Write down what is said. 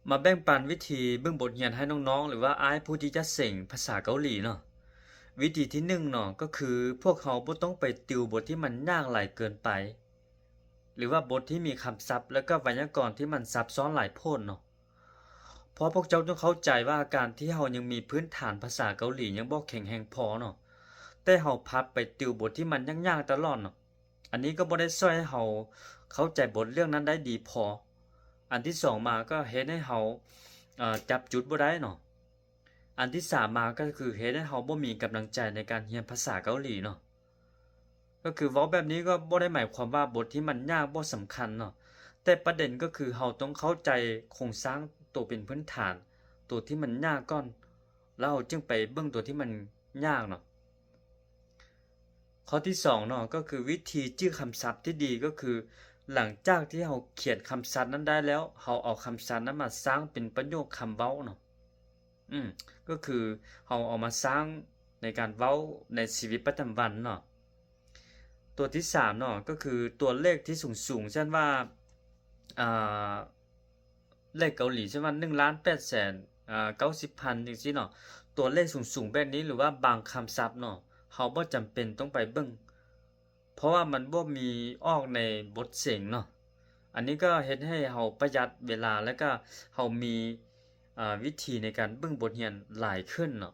ມາແບ່ງປັນວິທີເບິ່ງບົດຮຽນໃຫ້ນ້ອງໆ ຫຼືວ່າອ້າຍຜູ້ທີ່ຈະເສັງພາສາເກົາຫຼີເນາະ. ວິທີທີໜຶ່ງເນາະ ກໍຄືພວກເຮົາບໍ່ຕ້ອງໄປຕິວບົດທີ່ມັນຍາກຫຼາຍເກີນໄປ ຫຼືວ່າບົດທີ່ມີຄຳສັບ ແລະກໍໄວຍາກອນທີ່ມັນຊັບຊ້ອນຫຼາຍໂພດເນາະ. ເພາະພວກເຈົ້າຕ້ອງເຂົ້າໃຈວ່າ ການທີ່ເຮົາຍັງມີພື້ນຖານພາສາເກົາຫຼີຍັງບໍ່ແຂງແຮງພໍເນາະ, ແຕ່ເຮົາພັດໄປຕິວບົດທີ່ມັນຍາກໆຕະຫຼອດເນາະ, ອັນນີ້ກໍບໍ່ໄດ້ຊ່ວຍໃຫ້ເຮົາເຂົ້າໃຈບົດເລື່ອງນັ້ນໄດ້ດີພໍ. ອັນທີສອງມາກໍເຮັດໃຫ້ເຮົາ ເອີ ຈັບຈຸດບໍ່ໄດ້ເນາະ. ອັນທີສາມມາກໍຄືເຮັດໃຫ້ເຮົາບໍ່ມີກຳລັງໃຈໃນການຮຽນພາສາເກົາຫຼີເນາະ. ກໍຄືເວົ້າແບບນີ້ກໍບໍ່ໄດ້ໝາຍຄວາມວ່າບົດທີ່ມັນຍາກບໍ່ສຳຄັນເນາະ, ແຕ່ປະເດັນກໍຄືເຮົາຕ້ອງເຂົ້າໃຈໂຄງສ້າງໂຕເປັນພື້ນຖານ ໂຕທີ່ມັນຍາກກ່ອນ, ແລ້ວເຮົາຈຶ່ງໄປເບິ່ງໂຕທີ່ມັນຍາກເນາະ. ຂໍ້ທີສອງເນາະ ກໍຄືວິທີຈື່ຄຳສັບທີ່ດີ ກໍຄືຫຼັງຈາກທີ່ເຮົາຂຽນຄຳສັບນັ້ນໄດ້ແລ້ວ ເຮົາເອົາຄຳສັບນັ້ນມາສ້າງເປັນປະໂຫຍກຄຳເວົ້າເນາະ. ອືມ ກໍຄືເຮົາເອົາມາສ້າງໃນການເວົ້າໃນຊີວິດປະຈຳວັນເນາະ. ຕົວທີສາມເນາະ ກໍຄືຕົວເລກທີ່ສູງໆ ເຊັ່ນວ່າ ອ່າ ເລກເກົາຫຼີ ເຊັ່ນວ່າ ໜຶ່ງລ້ານແປດແສນ ອ່າ ເກົ້າສິບພັນ ຈັ່ງຊີ້ເນາະ. ຕົວເລກສູງໆແບບນີ້ ຫຼືວ່າບາງຄຳສັບເນາະ ເຮົາບໍ່ຈຳເປັນຕ້ອງໄປເບິ່ງ ເພາະວ່າມັນບໍ່ມີອອກໃນບົດເສັງເນາະ. ອັນນີ້ກໍເຮັດໃຫ້ເຮົາປະຢັດເວລາ ແລະກໍເຮົາມີ ເອີ ວິທີໃນການເບິ່ງບົດຮຽນຫຼາຍຂຶ້ນເນາະ.